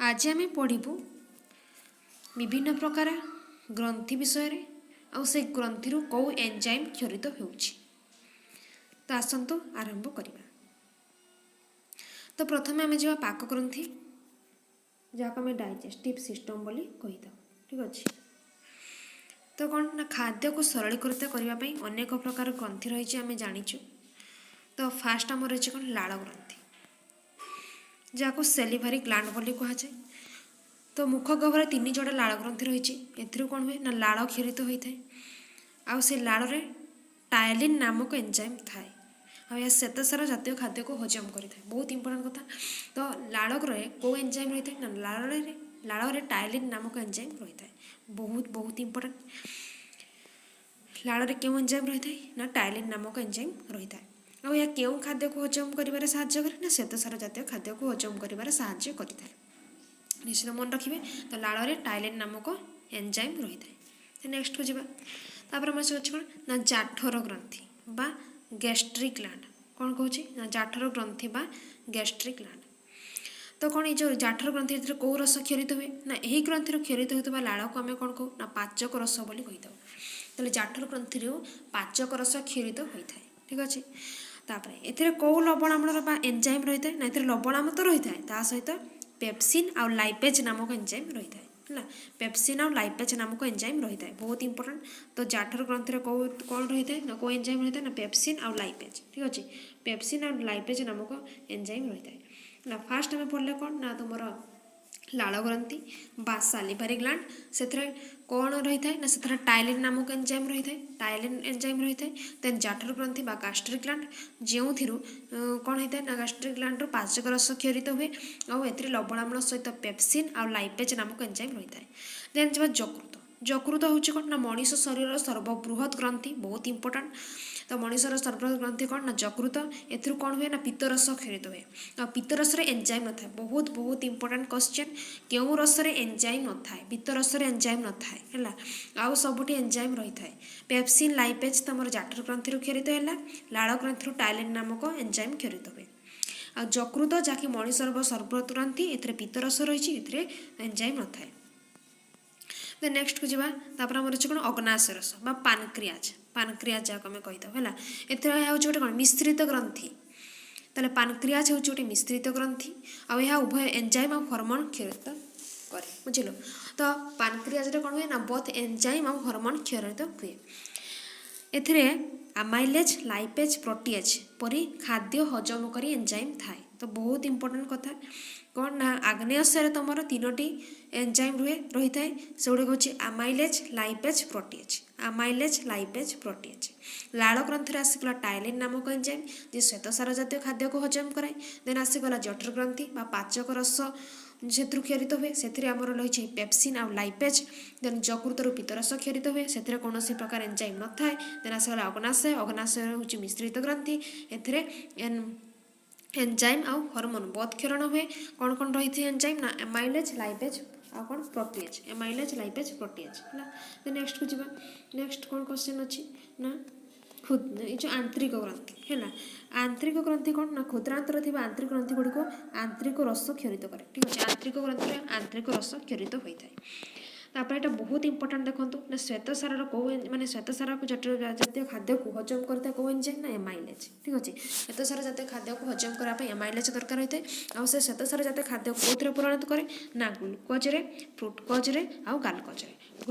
ଆଜି ଆମେ ପଢ଼ିବୁ ବିଭିନ୍ନ ପ୍ରକାର ଗ୍ରନ୍ଥି ବିଷୟରେ ଆଉ ସେ ଗ୍ରନ୍ଥିରୁ କେଉଁ ଏନ୍ଜାଇମ୍ କ୍ଷରିତ ହେଉଛି। ତ ଆସନ୍ତୁ ଆରମ୍ଭ କରିବା। ତ ପ୍ରଥମେ ଆମେ ଯିବା ପାକ ଗ୍ରନ୍ଥି, ଯାହାକୁ ଆମେ ଡାଇଜେଷ୍ଟିଭ୍ ସିଷ୍ଟମ୍ ବୋଲି କହିଥାଉ। ଠିକ୍ ଅଛି। ତ କ'ଣ ନା ଖାଦ୍ୟକୁ ସରଳୀକୃତ କରିବା ପାଇଁ ଅନେକ ପ୍ରକାର ଗ୍ରନ୍ଥି ରହିଛି, ଆମେ ଜାଣିଛୁ। ତ ଫାଷ୍ଟ ଆମର ରହିଛି କ'ଣ? ଲାଳ ଗ୍ରନ୍ଥି, ଯାହାକୁ ସେଲିଭାରି ଗ୍ଲାଣ୍ଡ ବୋଲି କୁହାଯାଏ। ତ ମୁଖ ଗହ୍ୱରରେ ତିନି ଯୋଡ଼ା ଲାଳ ଗ୍ରନ୍ଥି ରହିଛି। ଏଥିରୁ କ'ଣ ହୁଏ ନା ଲାଳ କ୍ଷରିତ ହୋଇଥାଏ ଆଉ ସେ ଲାଳରେ ଟାଏଲିନ୍ ନାମକ ଏନ୍ଜାଇମ୍ ଥାଏ ଆଉ ଏହା ଶ୍ଵେତସାର ଜାତୀୟ ଖାଦ୍ୟକୁ ହଜମ କରିଥାଏ। ବହୁତ ଇମ୍ପୋର୍ଟାଣ୍ଟ କଥା। ତ ଲାଳରେ କେଉଁ ଏନ୍ଜାଇମ୍ ରହିଥାଏ ନା ଲାଳରେ ଟାଏଲିନ୍ ନାମକ ଏନ୍ଜାଇମ୍ ରହିଥାଏ। ବହୁତ ବହୁତ ଇମ୍ପୋର୍ଟାଣ୍ଟ। ଲାଳରେ କେଉଁ ଏନ୍ଜାଇମ୍ ରହିଥାଏ ନା ଟାଏଲିନ୍ ନାମକ ଏନ୍ଜାଇମ୍ ରହିଥାଏ। ଆଉ ଏହା କେଉଁ ଖାଦ୍ୟକୁ ହଜମ କରିବାରେ ସାହାଯ୍ୟ କରେ ନା ଶ୍ଵେତସାର ଜାତୀୟ ଖାଦ୍ୟକୁ ହଜମ କରିବାରେ ସାହାଯ୍ୟ କରିଥାଏ। ନିଶ୍ଚିତ ମନେ ରଖିବେ। ତ ଲାଳରେ ଟାଇଲିନ୍ ନାମକ ଏନ୍ଜାଇମ୍ ରହିଥାଏ। ନେକ୍ସଟକୁ ଯିବା। ତାପରେ ଆମର ଅଛି କ'ଣ ନା ଜାଠର ଗ୍ରନ୍ଥି ବା ଗ୍ୟାଷ୍ଟ୍ରିକ୍ ଗ୍ଲାଣ୍ଡ। କ'ଣ କହୁଛି ନା ଜାଠର ଗ୍ରନ୍ଥି ବା ଗ୍ୟାଷ୍ଟ୍ରିକ୍ ଗ୍ଲାଣ୍ଡ। ତ କ'ଣ ଏଇ ଯେଉଁ ଜାଠର ଗ୍ରନ୍ଥି, ଏଥିରେ କେଉଁ ରସ କ୍ଷରିତ ହୁଏ ନା ଏହି ଗ୍ରନ୍ଥିରୁ କ୍ଷରିତ ହେଉଥିବା ଲାଳକୁ ଆମେ କ'ଣ କହୁ ନା ପାଚକ ରସ ବୋଲି କହିଥାଉ। ତାହେଲେ ଜାଠର ଗ୍ରନ୍ଥିରୁ ପାଚକ ରସ କ୍ଷରିତ ହୋଇଥାଏ। ଠିକ୍ ଅଛି। ତାପରେ ଏଥିରେ କେଉଁ ଲବଣାମ୍ଳର ବା ଏନ୍ଜାଇମ୍ ରହିଥାଏ ନା ଏଥିରେ ଲବଣାମ୍ଳ ତ ରହିଥାଏ, ତା ସହିତ ପେପସିନ୍ ଆଉ ଲାଇପେଜ୍ ନାମକ ଏନ୍ଜାଇମ୍ ରହିଥାଏ। ହେଲା, ପେପସିନ୍ ଆଉ ଲାଇପେଜ୍ ନାମକ ଏନ୍ଜାଇମ୍ ରହିଥାଏ। ବହୁତ ଇମ୍ପୋର୍ଟାଣ୍ଟ। ତ ଜାଠର ଗ୍ରନ୍ଥିରେ କେଉଁ କ'ଣ ରହିଥାଏ ନା କେଉଁ ଏନ୍ଜାଇମ୍ ରହିଥାଏ ନା ପେପସିନ୍ ଆଉ ଲାଇପେଜ୍। ଠିକ୍ ଅଛି। ପେପସିନ୍ ଆଉ ଲାଇପେଜ୍ ନାମକ ଏନ୍ଜାଇମ୍ ରହିଥାଏ। ହେଲା, ଫାଷ୍ଟ ଆମେ ପଢ଼ିଲେ କ'ଣ ନା ତୁମର ଲାଳ ଗ୍ରନ୍ଥି ବା ସାଲିଭାରି ଗ୍ଲାଣ୍ଡ। ସେଥିରେ କ'ଣ ରହିଥାଏ ନା ସେଥିରେ ଟାଇଲିନ୍ ନାମକ ଏନ୍ଜାଇମ୍ ରହିଥାଏ, ଟାଇଲିନ୍ ଏନ୍ଜାଇମ୍ ରହିଥାଏ। ଦେନ୍ ଜାଠର ଗ୍ରନ୍ଥି ବା ଗାଷ୍ଟ୍ରିକ୍ ଗ୍ଲାଣ୍ଡ, ଯେଉଁଥିରୁ କ'ଣ ହେଇଥାଏ ନା ଗାଷ୍ଟ୍ରିକ୍ ଗ୍ଲାଣ୍ଡରୁ ପାଚକ ରସ କ୍ଷରିତ ହୁଏ ଆଉ ଏଥିରେ ଲବଣାମ୍ଳ ସହିତ ପେପସିନ୍ ଆଉ ଲାଇପେଜ୍ ନାମକ ଏନ୍ଜାଇମ୍ ରହିଥାଏ। ଦେନ୍ ଯିବା ଯକୃତ। ଯକୃତ ହେଉଛି କ'ଣ ନା ମଣିଷ ଶରୀରର ସର୍ବବୃହତ୍ ଗ୍ରନ୍ଥି। ବହୁତ ଇମ୍ପୋର୍ଟାଣ୍ଟ। ତ ମଣିଷର ସର୍ବବୃହତ୍ ଗ୍ରନ୍ଥି କ'ଣ ନା ଯକୃତ। ଏଥିରୁ କ'ଣ ହୁଏ ନା ପିତ୍ତରସ କ୍ଷରିତ ହୁଏ ଆଉ ପିତ୍ତରସରେ ଏନ୍ଜାଇମ୍ ନଥାଏ। ବହୁତ ବହୁତ ଇମ୍ପୋର୍ଟାଣ୍ଟ କ୍ୱେଶ୍ଚନ୍। କେଉଁ ରସରେ ଏନ୍ଜାଇମ୍ ନଥାଏ? ପିତ୍ତରସରେ ଏନ୍ଜାଇମ୍ ନଥାଏ। ହେଲା, ଆଉ ସବୁଠି ଏନ୍ଜାଇମ୍ ରହିଥାଏ। ପେପସିନ୍, ଲାଇପେଜ୍ ତମର ଜାଠର ଗ୍ରନ୍ଥିରୁ କ୍ଷରିତ ହେଲା। ଲାଳ ଗ୍ରନ୍ଥିରୁ ଟାଇଲିନ୍ ନାମକ ଏନ୍ଜାଇମ୍ କ୍ଷରିତ ହୁଏ। ଆଉ ଯକୃତ, ଯାହାକି ମଣିଷର ସର୍ବବୃହତ୍ ଗ୍ରନ୍ଥି, ଏଥିରେ ପିତ୍ତରସ ରହିଛି, ଏଥିରେ ଏନ୍ଜାଇମ୍ ନଥାଏ। ଦେନ୍ ନେକ୍ସଟକୁ ଯିବା। ତାପରେ ଆମର ଅଛି କ'ଣ? ଅଗ୍ନାଶୟ ରସ ବା ପାନକ୍ରିଆଜ। ପାନକ୍ରିଆଜ ଯାହାକୁ ଆମେ କହିଥାଉ। ହେଲା, ଏଥିରେ ଏହା ହେଉଛି ଗୋଟେ କ'ଣ ମିଶ୍ରିତ ଗ୍ରନ୍ଥି। ତାହେଲେ ପାନକ୍ରିଆଜ ହେଉଛି ଗୋଟେ ମିଶ୍ରିତ ଗ୍ରନ୍ଥି ଆଉ ଏହା ଉଭୟ ଏନ୍ଜାଇମ୍ ଆଉ ହରମୋନ୍ କ୍ଷରିତ କରେ। ବୁଝିଲ? ତ ପାନକ୍ରିଆଜରେ କ'ଣ ହୁଏ ନା ବୋଥ୍ ଏନ୍ଜାଇମ୍ ଆଉ ହରମୋନ୍ କ୍ଷରିତ ହୁଏ। ଏଥିରେ ଆମାଇଲେଜ୍, ଲାଇପେଜ୍, ପ୍ରୋଟିଏଜ୍ ପରି ଖାଦ୍ୟ ହଜମ କରି ଏନ୍ଜାଇମ୍ ଥାଏ। ତ ବହୁତ ଇମ୍ପୋର୍ଟାଣ୍ଟ କଥା। କ'ଣ ନା ଆଗ୍ନେୟାଶୟରେ ତୁମର ତିନୋଟି ଏନ୍ଜାଇମ୍ ରହିଥାଏ। ସେଗୁଡ଼ିକ ହେଉଛି amylase, lipase, protease. Amylase, lipase, protease. ଲାଳ ଗ୍ରନ୍ଥିରେ ଆସିଗଲା ଟାଇଲିନ୍ ନାମକ ଏନ୍ଜାଇମ୍, ଯିଏ ଶ୍ୱେତସାର ଜାତୀୟ ଖାଦ୍ୟକୁ ହଜମ କରାଏ। ଦେନ୍ ଆସିଗଲା ଜଠର ଗ୍ରନ୍ଥି ବା ପାଚକ ରସ, ସେଥିରୁ କ୍ଷରିତ ହୁଏ। ସେଥିରେ ଆମର ରହିଛି ପେପସିନ୍ ଆଉ ଲାଇପେଜ୍। ଦେନ୍ ଯକୃତରୁ ପିତ୍ତରସ କ୍ଷରିତ ହୁଏ, ସେଥିରେ କୌଣସି ପ୍ରକାର ଏନ୍ଜାଇମ୍ ନଥାଏ। ଦେନ୍ ଆସିଗଲା ଅଗ୍ନାଶୟ। ଅଗ୍ନାଶୟ ହେଉଛି ମିଶ୍ରିତ ଗ୍ରନ୍ଥି। ଏଥିରେ ଏନ୍ଜାଇମ୍ ଆଉ ହରମୋନ୍ ବୋଥ୍ କ୍ଷରଣ ହୁଏ। କ'ଣ କ'ଣ ରହିଥାଏ ଏନ୍ଜାଇମ୍ ନା ଏମାଇଲେଜ୍, ଲାଇପେଜ୍ ଆଉ କ'ଣ? ପ୍ରୋଟିଏଜ୍। ଏମାଇଲେଜ୍, ଲାଇପେଜ୍, ପ୍ରୋଟିଏଜ୍। ହେଲା, ଦେନ୍ ନେକ୍ସଟକୁ ଯିବା। ନେକ୍ସଟ କ'ଣ କ୍ୱେଶ୍ଚନ୍ ଅଛି ନା ଏଇ ଯେଉଁ ଆନ୍ତରିକ ଗ୍ରନ୍ଥି। ହେଲା, ଆନ୍ତରିକ ଗ୍ରନ୍ଥି କ'ଣ ନା କ୍ଷୁଦ୍ରାନ୍ତରେ ଥିବା ଆନ୍ତରିକ ଗ୍ରନ୍ଥି ଗୁଡ଼ିକ ଆନ୍ତରିକ ରସ କ୍ଷରିତ କରେ। ଠିକ୍ ଅଛି। ଆନ୍ତରିକ ଗ୍ରନ୍ଥିରେ ଆନ୍ତରିକ ରସ କ୍ଷରିତ ହୋଇଥାଏ। ତାପରେ ଏଇଟା ବହୁତ ଇମ୍ପୋର୍ଟାଣ୍ଟ, ଦେଖନ୍ତୁ ନା ଶ୍ୱେତସାରର କେଉଁ ମାନେ ଶ୍ୱେତସାରକୁ ଜାତୀୟ ଖାଦ୍ୟକୁ ହଜମ କରିଥାଏ କେଉଁ ଏନ୍ଜାଇମ୍ ନା ଏମାଇଲେଜ୍। ଠିକ୍ ଅଛି। ଶ୍ୱେତସାର ଜାତୀୟ ଖାଦ୍ୟକୁ ହଜମ କରିବା ପାଇଁ ଏମାଇଲେଜ୍ ଦରକାର ହୋଇଥାଏ। ଆଉ ସେ ଶ୍ୱେତସାର ଜାତୀୟ ଖାଦ୍ୟ କେଉଁଥିରେ ପରିଣତ କରେ ନା ଗ୍ଲୁକୋଜରେ, ଫ୍ରୁକ୍ଟୋଜରେ ଆଉ ଗାଲକୋଜରେ।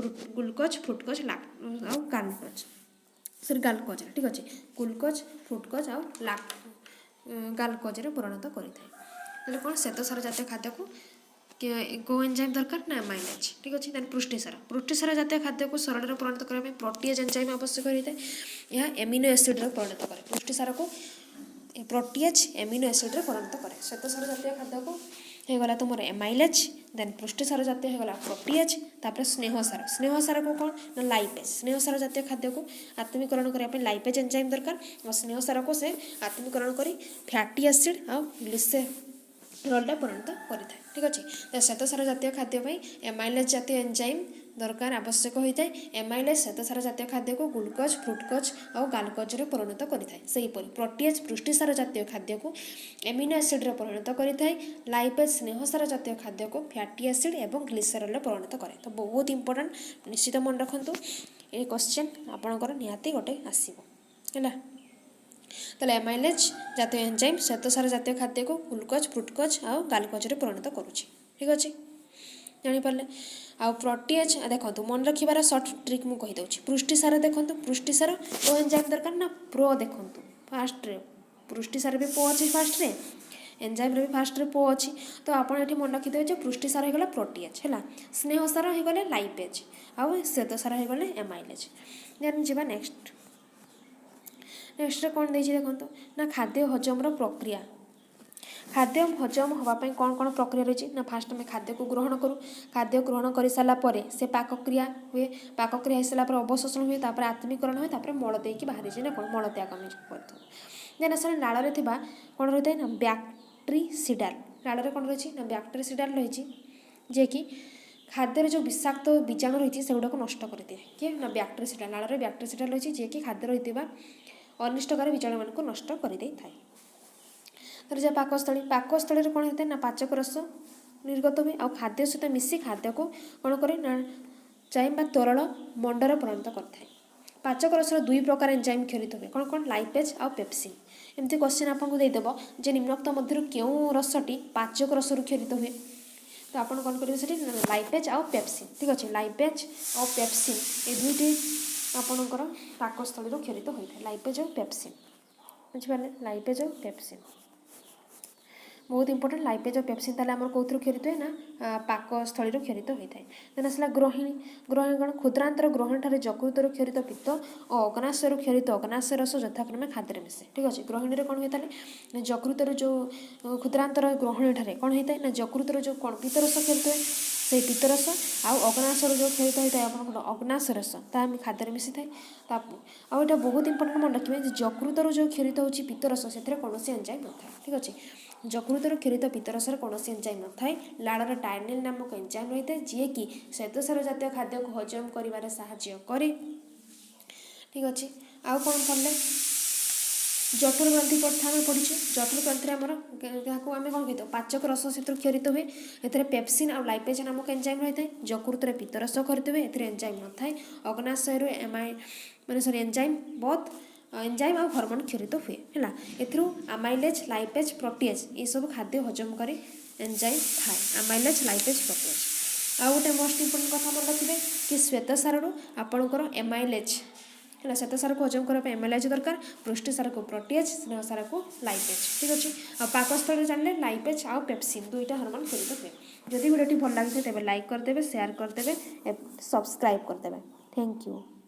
ଗ୍ଲୁକୋଜ, ଫ୍ରୁକ୍ଟୋଜ ଆଉ ଗାଲକୋଜ, ସରି, ଗାଲକୋଜରେ। ଠିକ୍ ଅଛି। ଗ୍ଲୁକୋଜ, ଫ୍ରୁକ୍ଟୋଜ ଆଉ ଗାଲକୋଜରେ ପରିଣତ କରିଥାଏ। ତାହେଲେ କ'ଣ ଶ୍ୱେତସାର ଜାତୀୟ ଖାଦ୍ୟକୁ କେଉଁ ଏନ୍ଜାଇମ୍ ଦରକାର ନା ଏମାଇଲେଜ୍। ଠିକ୍ ଅଛି। ଦେନ୍ ପୃଷ୍ଟିସାର। ପୃଷ୍ଟିସାର ଜାତୀୟ ଖାଦ୍ୟକୁ ସରଳରେ ପରିଣତ କରିବା ପାଇଁ ପ୍ରୋଟିଏଜ୍ ଏନ୍ଜାଇମ୍ ଆବଶ୍ୟକ ହୋଇଥାଏ। ଏହା ଏମିନୋ ଏସିଡ଼୍ରେ ପରିଣତ କରେ। ପୃଷ୍ଟିସାରକୁ ପ୍ରୋଟିଏଜ୍ ଏମିନୋ ଏସିଡ଼୍ରେ ପରିଣତ କରେ। ଶ୍ୱେତସାର ଜାତୀୟ ଖାଦ୍ୟକୁ ହେଇଗଲା ତୁମର ଏମାଇଲେଜ୍। ଦେନ୍ ପୃଷ୍ଟିସାର ଜାତୀୟ ହେଇଗଲା ପ୍ରୋଟିଏଜ୍। ତାପରେ ସ୍ନେହସାର। ସ୍ନେହସାରକୁ କ'ଣ ନା ଲାଇପେଜ୍। ସ୍ନେହସାର ଜାତୀୟ ଖାଦ୍ୟକୁ ଆତ୍ମୀକରଣ କରିବା ପାଇଁ ଲାଇପେଜ୍ ଏନ୍ଜାଇମ୍ ଦରକାର ଆଉ ସ୍ନେହସାରକୁ ସେ ଆତ୍ମୀକରଣ କରି ଫ୍ୟାଟି ଏସିଡ଼୍ ଆଉ ରୋଲଟା ପରିଣତ କରିଥାଏ। ଠିକ୍ ଅଛି। ତ ଶ୍ୱେତସାର ଜାତୀୟ ଖାଦ୍ୟ ପାଇଁ ଏମାଇଲେଜ୍ ଜାତୀୟ ଏନ୍ଜାଇମ୍ ଦରକାର, ଆବଶ୍ୟକ ହୋଇଥାଏ। ଏମାଇଲେଜ୍ ଶ୍ୱେତସାର ଜାତୀୟ ଖାଦ୍ୟକୁ ଗ୍ଲୁକୋଜ୍, ଫ୍ରୁକ୍ଟୋଜ୍ ଆଉ ଗାଲକୋଜ୍ରେ ପରିଣତ କରିଥାଏ। ସେହିପରି ପ୍ରୋଟିଏଜ୍ ପୃଷ୍ଟିସାର ଜାତୀୟ ଖାଦ୍ୟକୁ ଏମିନୋ ଏସିଡ଼୍ରେ ପରିଣତ କରିଥାଏ। ଲାଇପେଜ୍ ସ୍ନେହସାର ଜାତୀୟ ଖାଦ୍ୟକୁ ଫ୍ୟାଟି ଏସିଡ଼୍ ଏବଂ ଗ୍ଲିସେରଲ୍ରେ ପରିଣତ କରେ। ତ ବହୁତ ଇମ୍ପୋର୍ଟାଣ୍ଟ, ନିଶ୍ଚିତ ମନେ ରଖନ୍ତୁ। ଏ କ୍ୱେଶ୍ଚନ୍ ଆପଣଙ୍କର ନିହାତି ଗୋଟେ ଆସିବ, ହେଲା? ତାହେଲେ ଏମାଇଲେଜ୍ ଜାତୀୟ ଏନ୍ଜାଇମ୍ ଶ୍ୱେତସାର ଜାତୀୟ ଖାଦ୍ୟକୁ ଗ୍ଲୁକୋଜ୍, ଫ୍ରୁକ୍ଟୋଜ୍ ଆଉ ଗାଲକୋଜ୍ରେ ପରିଣତ କରୁଛି। ଠିକ୍ ଅଛି, ଜାଣିପାରିଲେ? ଆଉ ପ୍ରୋଟିଏଜ୍, ଦେଖନ୍ତୁ, ମନେ ରଖିବାର ସର୍ଟ ଟ୍ରିକ୍ ମୁଁ କହିଦେଉଛି। ପୃଷ୍ଟିସାର ଦେଖନ୍ତୁ, ପୃଷ୍ଟିସାର କେଉଁ ଏନ୍ଜାଇମ୍ ଦରକାର ନା ପ୍ରୋ। ଦେଖନ୍ତୁ, ଫାଷ୍ଟରେ ପୃଷ୍ଟିସାର ବି ପୋ ଅଛି, ଫାଷ୍ଟରେ ଏନ୍ଜାଇମ୍ରେ ବି ଫାଷ୍ଟରେ ପୋ ଅଛି। ତ ଆପଣ ଏଠି ମନେ ରଖିଦେବେ ଯେ ପୃଷ୍ଟିସାର ହେଇଗଲା ପ୍ରୋଟିଏଜ୍, ହେଲା? ସ୍ନେହସାର ହେଇଗଲେ ଲାଇପେଜ୍ ଆଉ ଶ୍ୱେତସାର ହେଇଗଲେ ଏମାଇଲେଜ୍। ଦେନ୍ ଯିବା ନେକ୍ସଟ। ନେକ୍ସଟରେ କ'ଣ ଦେଇଛି ଦେଖନ୍ତୁ ନା, ଖାଦ୍ୟ ହଜମର ପ୍ରକ୍ରିୟା। ଖାଦ୍ୟ ହଜମ ହେବା ପାଇଁ କ'ଣ କ'ଣ ପ୍ରକ୍ରିୟା ରହିଛି ନା, ଫାଷ୍ଟ ଆମେ ଖାଦ୍ୟକୁ ଗ୍ରହଣ କରୁ। ଖାଦ୍ୟ ଗ୍ରହଣ କରିସାରିଲା ପରେ ସେ ପାକକ୍ରିୟା ହୁଏ। ପାକକ୍ରିୟା ହେଇସାରିଲା ପରେ ଅବଶୋଷଣ ହୁଏ, ତାପରେ ଆତ୍ମୀକରଣ ହୁଏ, ତାପରେ ମଳ ଦେଇକି ବାହାରିଯାଏ ନା କ'ଣ, ମଳତ୍ୟାଗ ଆମେ କରିଥାଉ। ଦେନ୍ ଆସିଲା ଲାଳରେ ଥିବା କ'ଣ ରହିଥାଏ ନା ବ୍ୟାକ୍ଟ୍ରିସିଡାଲ୍। ଲାଳରେ କ'ଣ ରହିଛି ନା ବ୍ୟାକ୍ଟ୍ରିସିଡାଲ୍ ରହିଛି, ଯିଏକି ଖାଦ୍ୟରେ ଯେଉଁ ବିଷାକ୍ତ ବୀଜାଣୁ ରହିଛି, ସେଗୁଡ଼ାକୁ ନଷ୍ଟ କରିଦିଏ। କିଏ ନା ବ୍ୟାକ୍ଟ୍ରିସିଡାଲ୍। ଲାଳରେ ବ୍ୟାକ୍ଟ୍ରିସିଡାଲ୍ ରହିଛି, ଯିଏକି ଖାଦ୍ୟ ରହିଥିବା ଅନିଷ୍ଟକାରୀ ବୀଜାଣୁମାନଙ୍କୁ ନଷ୍ଟ କରିଦେଇଥାଏ। ତାପରେ ଯାହା ପାକସ୍ଥଳୀ। ପାକସ୍ଥଳୀରେ କ'ଣ ହେଇଥାଏ ନା ପାଚକ ରସ ନିର୍ଗତ ହୁଏ ଆଉ ଖାଦ୍ୟ ସହିତ ମିଶି ଖାଦ୍ୟକୁ କ'ଣ କରେ ନା ଚାଇମ୍ ବା ତରଳ ମଣ୍ଡରେ ପରିଣତ କରିଥାଏ। ପାଚକ ରସର ଦୁଇ ପ୍ରକାର ଏନ୍ଜାଇମ୍ କ୍ଷରିତ ହୁଏ। କ'ଣ କ'ଣ? ଲାଇପେଜ୍ ଆଉ ପେପସିନ୍। ଏମିତି କ୍ୱେଶ୍ଚନ୍ ଆପଣଙ୍କୁ ଦେଇଦେବ ଯେ ନିମ୍ନୋକ୍ତ ମଧ୍ୟରୁ କେଉଁ ରସଟି ପାଚକ ରସରୁ କ୍ଷରିତ ହୁଏ? ତ ଆପଣ କ'ଣ କରିବେ ସେଠି? ଲାଇପେଜ୍ ଆଉ ପେପସିନ୍। ଠିକ୍ ଅଛି। ଲାଇପେଜ୍ ଆଉ ପେପସିନ୍, ଏ ଦୁଇଟି ଆପଣଙ୍କର ପାକସ୍ଥଳୀରୁ କ୍ଷରିତ ହୋଇଥାଏ। ଲାଇପେଜ୍ ଆଉ ପେପସିନ୍, ବୁଝିପାରିଲେ? ଲାଇପେଜ୍ ଆଉ ପେପସିନ୍ ବହୁତ ଇମ୍ପୋର୍ଟାଣ୍ଟ। ଲାଇପେଜ୍ ଆଉ ପେପସିନ୍ ତାହେଲେ ଆମର କେଉଁଥିରୁ କ୍ଷରିତ ହୁଏ ନା ପାକସ୍ଥଳୀରୁ କ୍ଷରିତ ହୋଇଥାଏ। ଦେନ୍ ଆସିଲା ଗ୍ରହିଣୀ। ଗ୍ରହିଣୀ କ'ଣ? କ୍ଷୁଦ୍ରାନ୍ତର ଗ୍ରହିଣୀଠାରେ ଯକୃତରୁ କ୍ଷରିତ ପିତ୍ତ ଓ ଅଗ୍ନାଶୟରୁ କ୍ଷରିତ ଅଗ୍ନାଶୟ ରସ ଯଥାକ୍ରମେ ଖାଦ୍ୟରେ ମିଶେ। ଠିକ୍ ଅଛି। ଗ୍ରହିଣୀରେ କ'ଣ ହୁଏ ତାହେଲେ? ଯକୃତରୁ ଯେଉଁ କ୍ଷୁଦ୍ରାନ୍ତର ଗ୍ରହିଣୀଠାରେ କ'ଣ ହେଇଥାଏ ନା ଯକୃତର ଯେଉଁ କ'ଣ ପିତ୍ତରସ କ୍ଷରିତ ହୁଏ, ସେଇ ପିତ୍ତରସ ଆଉ ଅଗ୍ନାଶୟରୁ ଯେଉଁ କ୍ଷରିତ ହୋଇଥାଏ ଆପଣଙ୍କର ଅଗ୍ନାଶୟ ରସ, ତାହା ଆମେ ଖାଦ୍ୟରେ ମିଶିଥାଏ। ତା ଆଉ ଏଇଟା ବହୁତ ଇମ୍ପୋର୍ଟାଣ୍ଟ, ମନେ ରଖିବେ ଯେ ଯକୃତରୁ ଯେଉଁ କ୍ଷରିତ ହେଉଛି ପିତ୍ତରସ, ସେଥିରେ କୌଣସି ଏନ୍ଜାଇମ୍ ନଥାଏ। ଠିକ୍ ଅଛି। ଯକୃତରୁ କ୍ଷରିତ ପିତ୍ତରସରେ କୌଣସି ଏନ୍ଜାଇମ୍ ନଥାଏ। ଲାଳରେ ଟାଇନିଲ୍ ନାମକ ଏନ୍ଜାଇମ୍ ରହିଥାଏ, ଯିଏକି ଶ୍ୱେତସାର ଜାତୀୟ ଖାଦ୍ୟକୁ ହଜମ କରିବାରେ ସାହାଯ୍ୟ କରେ। ଠିକ୍ ଅଛି। ଆଉ କ'ଣ ପଢ଼ିଲେ? ଜଠର ଗ୍ରନ୍ଥି କଥା ଆମେ ପଢ଼ିଛେ। ଜଠର ଗ୍ରନ୍ଥିରେ ଆମର ଯାହାକୁ ଆମେ କ'ଣ କହିଥାଉ, ପାଚକ ରସ ସେଥିରୁ କ୍ଷରିତ ହୁଏ। ଏଥିରେ ପେପସିନ୍ ଆଉ ଲାଇପେଜ୍ ନାମକ ଏନ୍ଜାଇମ୍ ରହିଥାଏ। ଯକୃତରେ ପିତ୍ତରସ କ୍ଷରିତ ହୁଏ, ଏଥିରେ ଏନ୍ଜାଇମ୍ ନଥାଏ। ଅଗ୍ନାଶୟରୁ ଏମାଇ ମାନେ ସରି, ଏନ୍ଜାଇମ୍, ବୋଥ୍ ଏନ୍ଜାଇମ୍ ଆଉ ହରମୋନ୍ କ୍ଷରିତ ହୁଏ, ହେଲା? ଏଥିରୁ ଆମାଇଲେଜ୍, ଲାଇପେଜ୍, ପ୍ରୋଟିଏଜ୍ ଏସବୁ ଖାଦ୍ୟ ହଜମକାରୀ ଏନ୍ଜାଇମ୍ ଥାଏ। Amylase, lipase, protease. ଆଉ ଗୋଟେ ମୋଷ୍ଟ ଇମ୍ପୋର୍ଟାଣ୍ଟ କଥା ମନେ ରଖିବେ କି ଶ୍ୱେତସାରରୁ ଆପଣଙ୍କର ଏମାଇଲେଜ୍, ହେଲା? ଶ୍ୱେତସାରକୁ ହଜମ କରିବା ପାଇଁ ଏମାଇଲେଜ୍ ଦରକାର, ପୃଷ୍ଟିସାରକୁ ପ୍ରୋଟିଏଜ୍, ସ୍ନେହସାରକୁ ଲାଇପେଜ୍। ଠିକ୍ ଅଛି। ଆଉ ପାକସ୍ଥଳରେ ଜାଣିଲେ ଲାଇପେଜ୍ ଆଉ ପେପସିନ୍ ଦୁଇଟା ହରମୋନ୍ କ୍ଷରିତ ହୁଏ। ଯଦି ଭିଡ଼ିଓଟି ଭଲ ଲାଗିଥାଏ, ତେବେ ଲାଇକ୍ କରିଦେବେ, ସେୟାର କରିଦେବେ, ସବସ୍କ୍ରାଇବ୍ କରିଦେବେ। Thank you.